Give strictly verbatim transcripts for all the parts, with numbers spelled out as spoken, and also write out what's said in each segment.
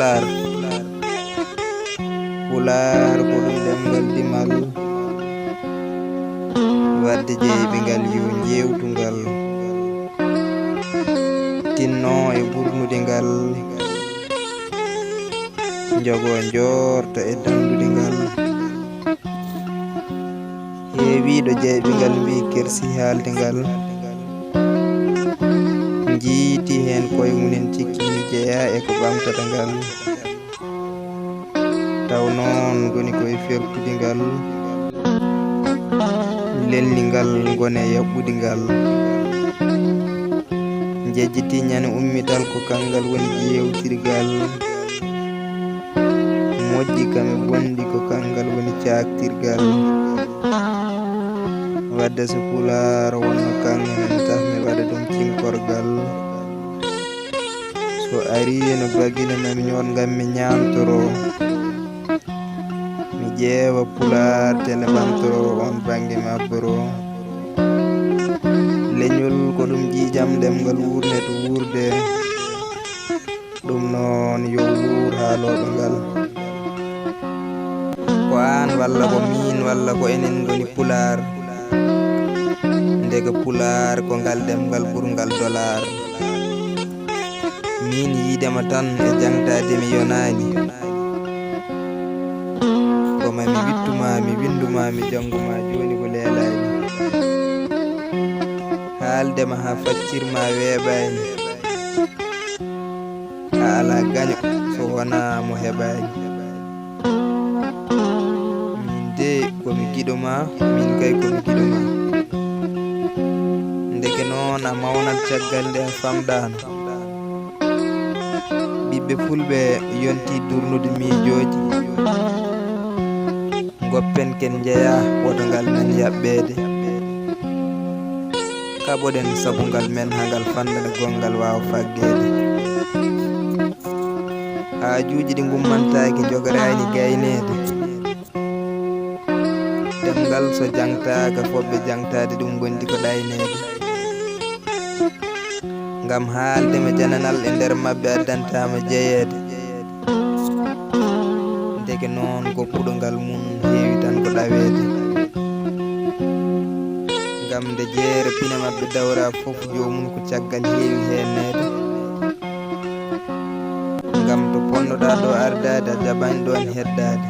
Pulaar. Pulaar ko ɗum ɗemngal dimal, wadde jeyɓe ngal yo njeewtu ngal, tinno e ɓurnude ngal, njogo njoorta e danndude ngal. Heewiiɗo jeyɓe ngal mbii kersi haalde ngal, njiiti heen koye mumen, cikkini jeyaa e ko ɓamtata ngal. Taw noon ngoni koye ferkude ngal, lelni ngal ngone yaɓɓude ngal. Njejjiti ñande ummital ko kanngal woni jeewtirgal. Moƴƴi kam e bonɗi ko kanngal woni caaktirgal. Wadde so pulaar wonno kaŋŋe men tah mi waɗa ɗum cinkorgal. So arii no bagina mami ñoot ngam mi ñaamtoro. Mi ƴeewa pulaar tele ɓamtoro on bannge mabboro. Leñol ko ɗum ƴiiƴam ɗemngal wuurne to wuurde. Ɗum noon yo wuur haalooɓe ngal. Ko aan walla ko miin walla ko enen ngoni pulaar. Ndeke pulaar ko ngal ɗemngal ɓurngal dolaar. Miin yiidema tan e jaŋtaade mi yonaani. Ko ma mi wittu ma, mi winndu ma, mi janngu ma jooni ko leelaani. Haaldema haa faccir ma weeɓaani. A alaa gaño so wonaa mo heɓaani. Miin de ko mi giɗo ma, miin kay ko mi giɗo ma. Ndeke noon a mawnat caggal nde a famɗaano. Ɓiɓɓe fulɓe yonti durnude miijooji. Ngoppen ken njeya woto ngal men yaɓɓeede. Kaɓoɗen sabu ngal men haa ngal fannda nde gonngal waawa faggeede. Haajuuji ɗi ngummantaaki njogoraani gayneede. Ɗemngal so jaŋtaaka, fotɓe jaŋtaade ɗum ngondi ko ɗayneede. Ngam haalde ma jananal e nder maɓɓe addantaa ma jeyeede. Ndeke noon ko puɗo ngal mum heewi tan ko ɗaweede. Ngam nde jeere pine maɓɓe dawra fof joomum ko caggal heewi heenneede. Ngam to ponnoɗaa ɗo ardaade a jaɓaani ɗoon heddaade.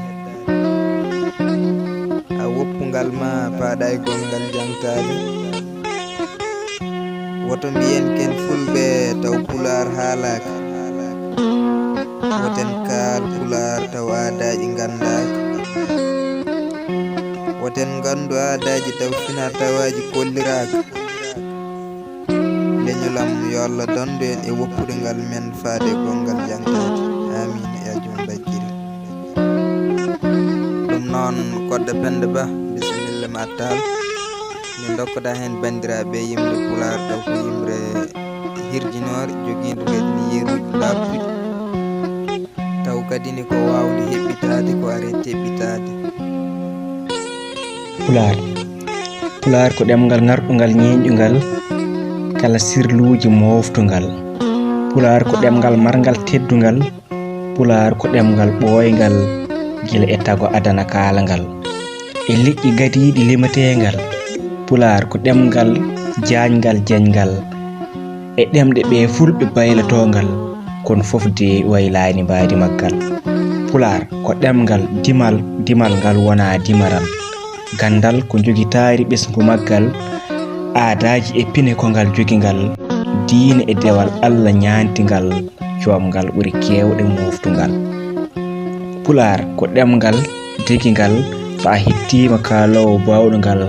A woppu ngal ma paaɗa e gonngal jaŋtaade. Woto mbiyen ken fulɓe taw pulaar haalaaka. Woten kaal pulaar taw aadaaji nganndaaka. Woten nganndu aadaaji taw finaa tawaaji kolliraaka. Leñolam yo Allah danndu en e woppude ngal men faade e gonngal jaŋtaade. Aamiin. Yaa joom bajjiri. Ɗum noon, Kodda Penda Ba, bisimilla ma taal. Nde ndokkoɗaa heen banndiraaɓe yimre pulaar, taw ko yimre hirjinoore, jogiinde kadi yeruuji laaɓtuɗi, taw kadi ne ko waawde heɓɓitaade, ko are teɓɓitaade. Pulaar. Pulaar ko ɗemngal ŋarɗungal, ñeeñɗungal, kala sirluuji mooftungal. Pulaar ko ɗemngal marngal teddungal. Pulaar ko ɗemngal ɓooyngal gila e tago adana kaalangal. E leƴƴi gadiiɗi limeteengal. Pulaar ko ɗemngal jaañngal, jeñngal. E ɗemɗe ɓee fulɓe baylotongal, kono fof de waylaani mbaadi maggal. Pulaar ko ɗemngal dimal, dimal ngal wonaa dimaral. Ganndal ko njogitaari ɓesngu maggal, aadaaji e pine ko ngal jogingal, diine e dewal Allah ñaantingal, joomngal ɓuri keewɗe mooftungal. Pulaar ko ɗemngal degingal, so a hettiima kaaloowo baawɗo ngal,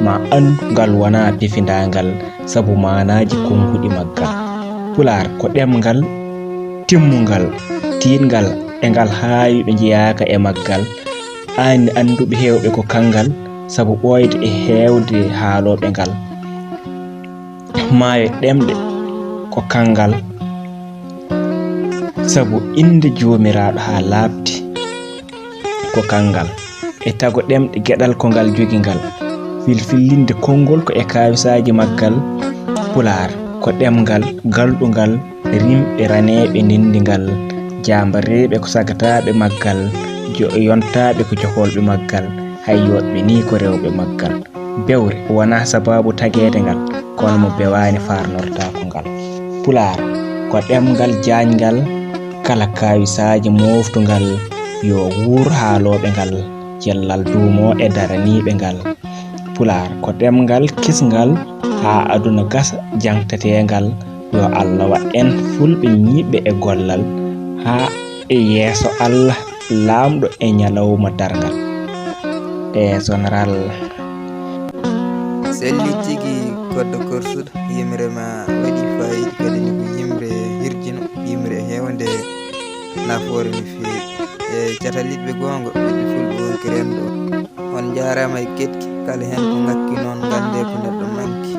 ma anndu ngal wonaa pefindaangal, sabu maanaaji konnguɗi maggal. Pulaar ko ɗemngal timmungal, tiiɗngal e ngal haawi ɓe njeyaaka e maggal. Aan ne annduɓe heewɓe ko kanngal, sabu ɓooyde e heewde haalooɓe ngal. Maayo ɗemɗe ko kanngal, sabu innde Joomiraaɗo haa laaɓti ko kanngal. E tago ɗemɗe geɗal ko ngal jogingal, filfillinde konngol ko e kaawisaaji maggal. Pulaar ko ɗemngal galɗungal, rimɓe raneeɓe ndenndingal, Jaambareeɓe ko sagataaɓe maggal, jo- yontaaɓe ko jokolɓe maggal, hay yooɓe ni ko rewɓe maggal. Bewre wonaa sabaabu tageede ngal, kono mo bewaani faarnortaako ngal. Pulaar ko ɗemngal jaaƴngal, kala kaawisaaji mooftungal, yo wuur haalooɓe ngal, cellal duumo e daraniiɓe ngal. Pulaar ko ɗemngal kisngal, haa aduna gasa jangtatee ngal, yo Allah waɗ en fulɓe ñiiɓɓe e gollal, haa e yeeso Allah laamɗo e ñalawma darngal. E général. Selli tigi koddo korsuɗo, yimre ma waɗi fayida, kadi ni ko yimre hirjino, yimre hewnde nafoore no feewi. E catal yiɗɓe goonga, ɓiɓɓe fulɓe wonki renndo. On njaaraama e keɗki, kala heen ko ngakki noon, nganndee ko neɗɗo manki.